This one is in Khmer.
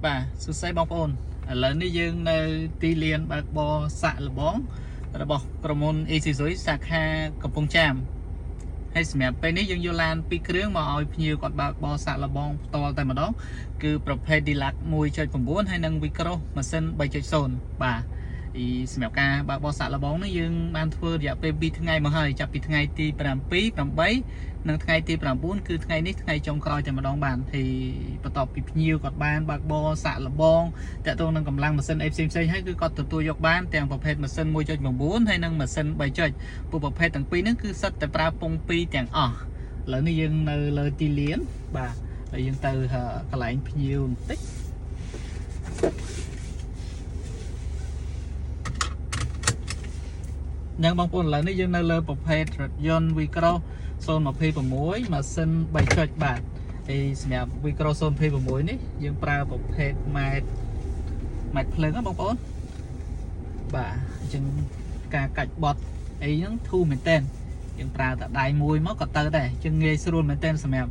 បាទសួស្តីបងប្អូនឥឡូវនេះយើងនៅទីលានបើកបរសាក់លបង របស់ក្រុមហ៊ុន Isuzu សាខាកំពង់ចាមហើយសម្រាប់ពេលនេះយើងយកឡានពីរគ្រឿងមកឲ្យភ្ញៀវគាត់បើកបរសាក់លបងផ្ទាល់តែម្ដងគឺប្រភេទ Deluxe 1.9ហើយនិង Vicross ម៉ាស៊ីន3.0បាទអ៊ីសម្រាប់ការបើកបរសាក់លបងនេះយើងបានធ្វើរយៈពេល2ថ្ងៃមកហើយចាប់ពីថ្ងៃទី7 8និងថ្ងៃទី9គឺថ្ងៃនេះថ្ងៃចុងក្រោយតែម្ដងបានហើយបន្ទាប់ពីភ្ញៀវគាត់បានបើកបរសាក់លបង តាក់ទងនឹងកម្លាំងម៉ាស៊ីនអីផ្សេងៗហើយគឺគាត់ទទួលយកបានទាំងប្រភេទម៉ាស៊ីន1.9ហើយនិងម៉ាស៊ីន3.ពួកប្រភេទទាំងពីរហ្នឹងគឺសិតតែប្រើពង2ទាំងអស់ឥឡូវនេះយើងនៅលើទីលានបាទហើយយើងទៅកន្លែងភ្ញៀវបន្តិចនឹងបងប្អូនឥឡូវនេះយើងនៅលើប្រភេទរថយន្ត Vicross 026ម៉ាស៊ីន3.បាទហើយសម្រាប់ Vicross 026នេះយើងប្រើប្រភេទម៉ែត្រ ម៉ែត្រភ្លើងណាបងប្អូនបាទអញ្ចឹងការកាច់បត់អីហ្នឹងធូរមែនតើយើងប្រើតែដៃមួយមកក៏ទៅដែរអញ្ចឹងងាយស្រួលមែនតើសម្រាប់